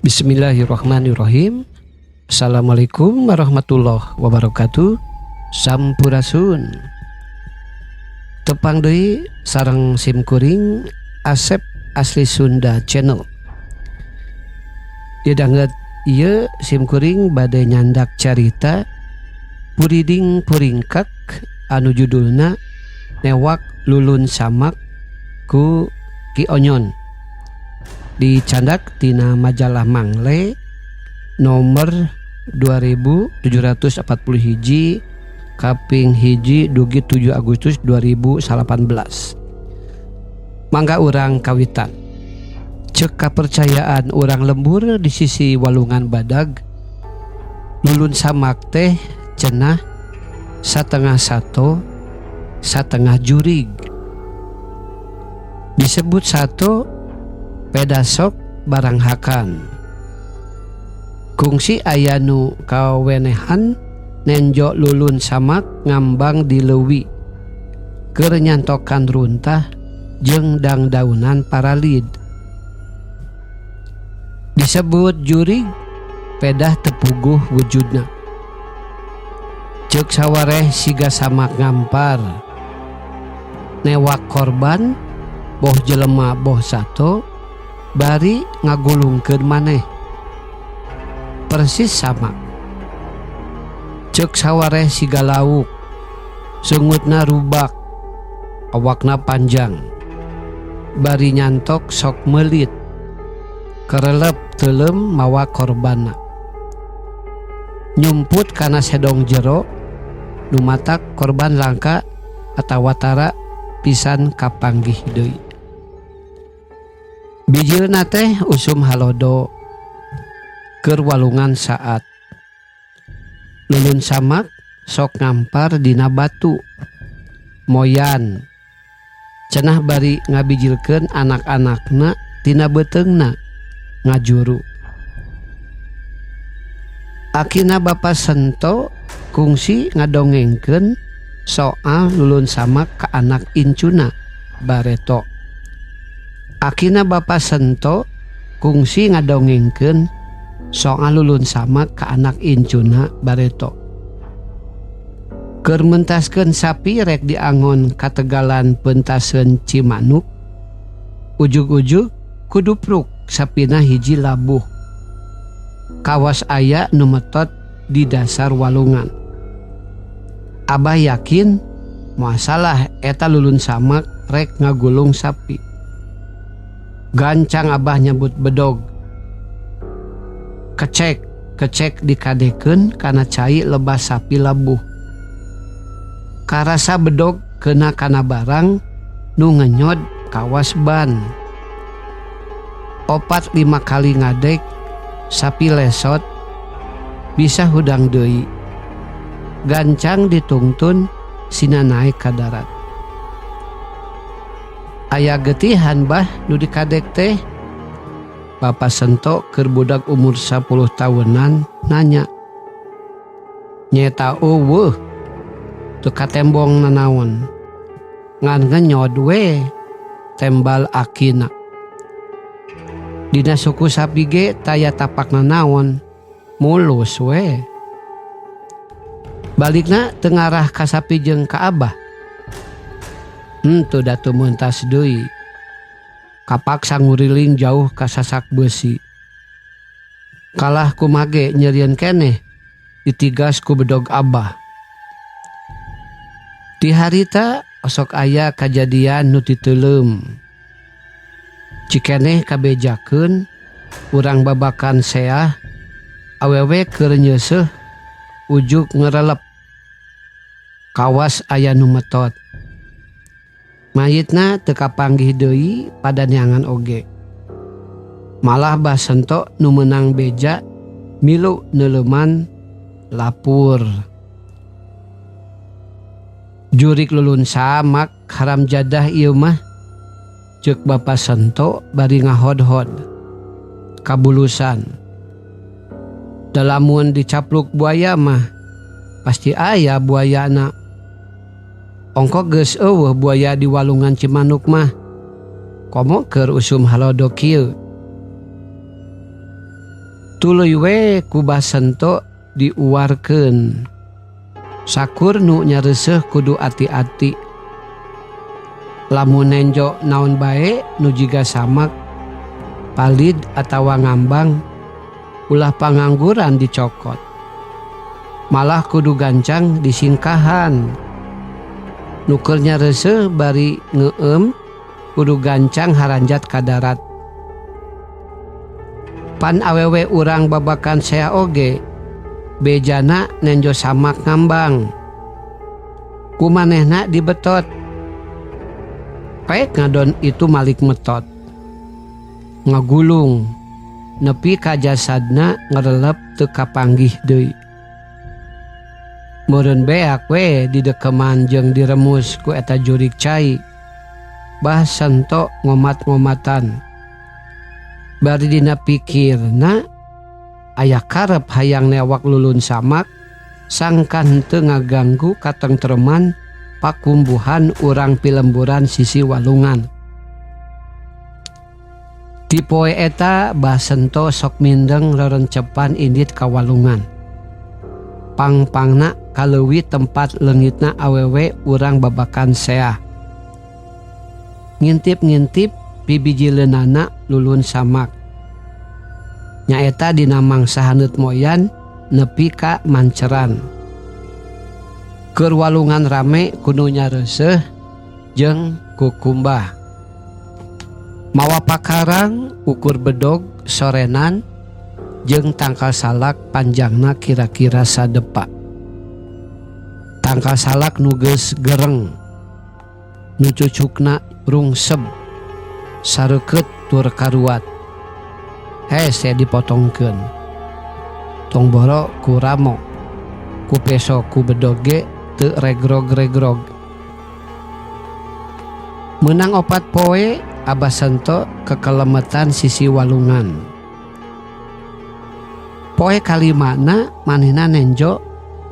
Bismillahirrahmanirrahim. Assalamualaikum warahmatullahi wabarakatuh. Sampurasun. Tepang deui sareng sim kuring Asep Asli Sunda Channel. Ieu danget ieu sim kuring bade nyandak carita Puriding Puringkak anu judulna Newak Lulun Samak ku Ki Onyon. Dicandak tina majalah Mangle nomor 2741 kaping hiji dugi 7 Agustus 2018. Mangga urang kawitan. Cek kapercayaan urang lembur di sisi walungan Badag, lulun samak teh cenah satengah sato satengah jurig. Disebut sato pedah sok baranghakan. Kungsi aya nu kawenehan nenjo lulun samak ngambang di leuwi keur nyantokan runtah jeung dangdaunan paralid. Disebut jurig pedah teu puguh wujudna. Ceuk sawareh siga samak ngampar. Newak korban boh jelema boh sato bari ngagulungkeun maneh. Persis samak. Ceuk sawareh siga lauk. Sungutna rubak. Awakna panjang. Bari nyantok sok meulit. Kerelep teuleum mawa korbanna. Nyumput kana sedong jero nu matak korban langka atawa tara pisan kapanggih deui. Bijilna teh usum halodo keur walungan saat. Lulun samak sok ngampar dina batu. Moyan cenah bari ngabijilkeun anak-anakna tina beuteungna ngajuru. Akina Bapa Sento kungsi ngadongengkeun soal lulun samak ka anak incuna bareto. Akina Bapa Sento kungsi ngadongengkeun soal lulun samak ka anak incuna bareto. Keur mentaskeun sapi rek diangon ka tegalan pentaseun Cimanuk, ujug-ujug kudupruk sapina hiji labuh. Kawas aya nu metot di dasar walungan. Abah yakin masalah eta lulun samak rek ngagulung sapi. Gancang abah nyebut bedog. Kecek, kecek dikadekeun kana cai lebah sapi labuh. Karasa bedog kena kana barang nu ngenyod kawas ban. 4-5 kali ngadek sapi lesot bisa hudang deui. Gancang ditungtun sina naik ka darat. Aya getihan bah nu dikadek teh. Bapa Sento keur budak umur 10 tahunan nanya. Nyeta eueuh teu katembong nanaon. Ngan ngenyod we tembal akina. Dina suku sapi ge taya tapak nanaon, mulus we. Balikna teu ngarah ka sapi jeung ka abah. Henteu da teu meuntas deui. Kapaksa nguriling jauh ka sasak beusi. Kalah kumage nyerieun keneh ditigas ku bedog abah. Ti harita osok aya kajadian nu titeuleum. Cikeneh kabejakeun urang babakan seah awewe keur nyeuseuh ujuk ngerelep. Kawas aya nu metot. Mayitna teu kapanggih deui pada neangan oge. Malah Bah Sento nu meunang beja milu neuleuman lapur. Jurik lulun samak haram jadah ieu mah. Ceuk Bapa Sento bari ngahodhod kabulusan. Dalamun dicapluk buaya mah pasti aya buayana. Ongko geus eueuh buaya di walungan Cimanuk mah. Komo keur usum halodo kieu. Tuluy we ku Basento diuarkeun. Sakur nu nyareuseuh kudu ati-ati. Lamun nenjo naon bae nu jiga samak, palid atawa ngambang, ulah pangangguran dicokot. Malah kudu gancang disingkahan. Nu keur nyareuseuh bari ngeueum kudu gancang haranjat ka darat. Pan awewe urang Babakan Sea oge bejana nenjo samak ngambang. Ku manehna dibetot. Pek ngadon itu malik metot. Ngagulung nepi ka jasadna ngerelep teu kapanggih deui. Meureun beak we didekeman jeung diremus ku eta jurig cai. Bah Sento ngomat-ngomatan. Bari dina pikirna aya karep hayang newak lulun samak sangkan henteu ngaganggu katengtreman pakumbuhan urang pilemburan sisi walungan. Ti poe eta Bah Sento sok mindeng rerencepan indit ka walungan. Pang-pangna kaleuwi tempat leungitna awewe urang Babakan Seah. Ngintip-ngintip bibijileunana lulun samak. Nyaeta dina mangsa haneut moyan nepi ka manceran. Keur walungan rame kudu nyareuseuh jeung kukumbah. Mawa pakarang ukur bedog sorenan jeung tangkal salak panjangna kira-kira sadepa. Tangkal salak nu geus gereng, nu cucukna rungseb, sareukeut tur karuat. Hese dipotongkeun. Tong boro ku ramo, ku peso ku bedog ge teu regrog-regrog. Meunang opat poe Abah Sento kekelemetan sisi walungan. Poe kalimana manehna nenjo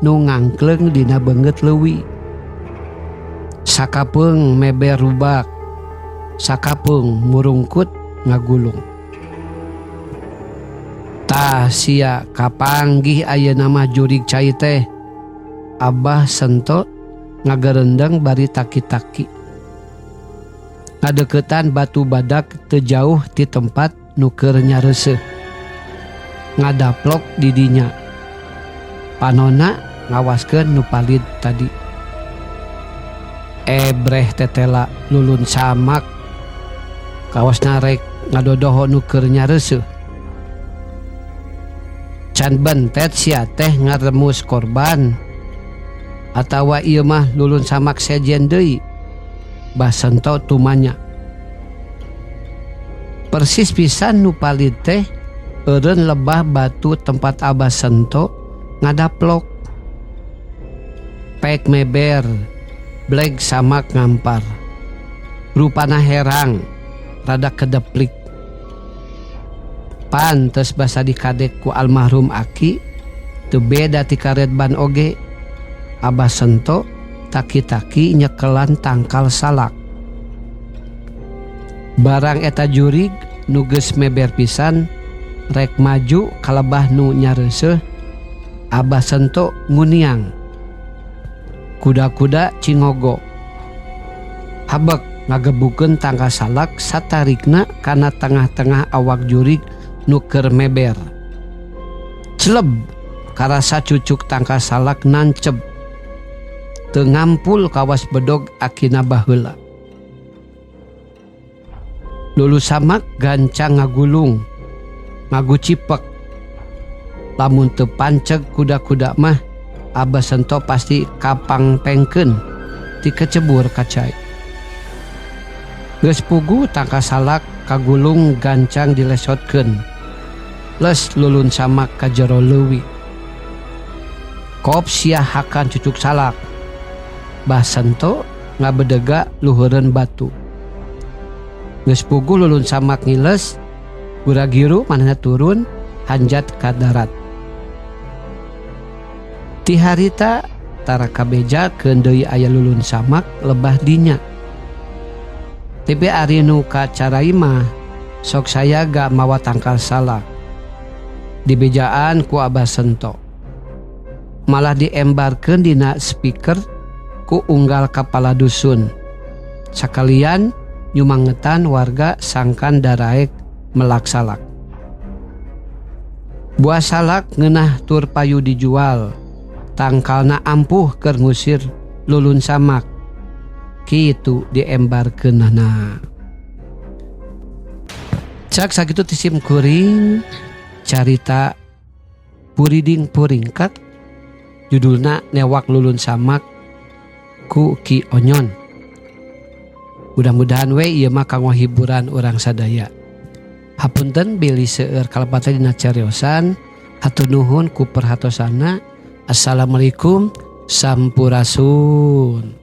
nu ngangkleung dina beungeut leuwi. Sakapeung meber rubak, sakapeung murungkut ngagulung. Tah sia kapanggih ayeuna mah jurig cai teh. Abah Sento ngagerendeng bari taki-taki. Ngadeukeutan batu badak teu jauh ti tempat nu keur nyareuseuh. Ngadaplok di dinya. Panonna ngawaskeun nu palid tadi. Ebreh tetela lulun samak. Kawasna rek ngadodoho nu keur nyareuseuh. Can bentet sia teh ngaremus korban. Atawa ieu mah lulun samak sejen deui. Bah Sento tumanya. Persis pisan nu palid teh eureun lebah batu tempat Abah Sento ngadaplok. Pek meber, bleg samak ngampar. Rupana herang, rada kedeplik. Pantes basa dikadek ku almarhum aki, teu beda ti karet ban oge. Abah Sento taki-taki nyekelan tangkal salak. Barang eta jurig nu geus meber pisan rek maju kalebah nu nyareuseuh, Abah Sento nguniang. Kuda-kuda cingogo. Habek ngagebukeun tangkal salak satarikna kana tengah-tengah awak jurig nu keur meber. Celeb karasa cucuk tangkal salak nanceb. Teu ngampul kawas bedog akina baheula. Lulu samak gancang ngagulung, ngagucipek. Lamun teu panceg kuda-kuda mah Abah Sento pasti kapangpengkeun ti kecebur ka cai. Geus puguh tangkal salak kagulung gancang dilesotkeun. Les lulun samak ka jero leuwi. Kop sia hakan cucuk salak. Bah Sento ngabedega luhureun batu. Geus puguh lulun samak ngiles, gura-giru manehna turun hanjat ka darat. Ti harita tara kabejakeun deui aya lulun samak lebah dinya. Tapi ari nu kacarai mah sok sayaga mawa tangkal salak. Dibejaan ku Abah Sento. Malah diembarkeun dina speaker ku unggal kapala dusun. Sakalian nyumangetan warga sangkan daraek melak salak. Buah salak ngeunah tur payu dijual. Tangkalna ampuh keur ngusir lulun samak. Kitu diembarkeunana. Cak sakitu ti sim kuring carita Puriding Puringkat, judulna Newak Lulun Samak ku Ki Onyon. Mudah-mudahan we ieu mah kanggo hiburan urang sadaya. Hapunten bilih seueur kalepatan dina cariosan. Hatur nuhun ku perhatosana. Assalamualaikum, sampurasun.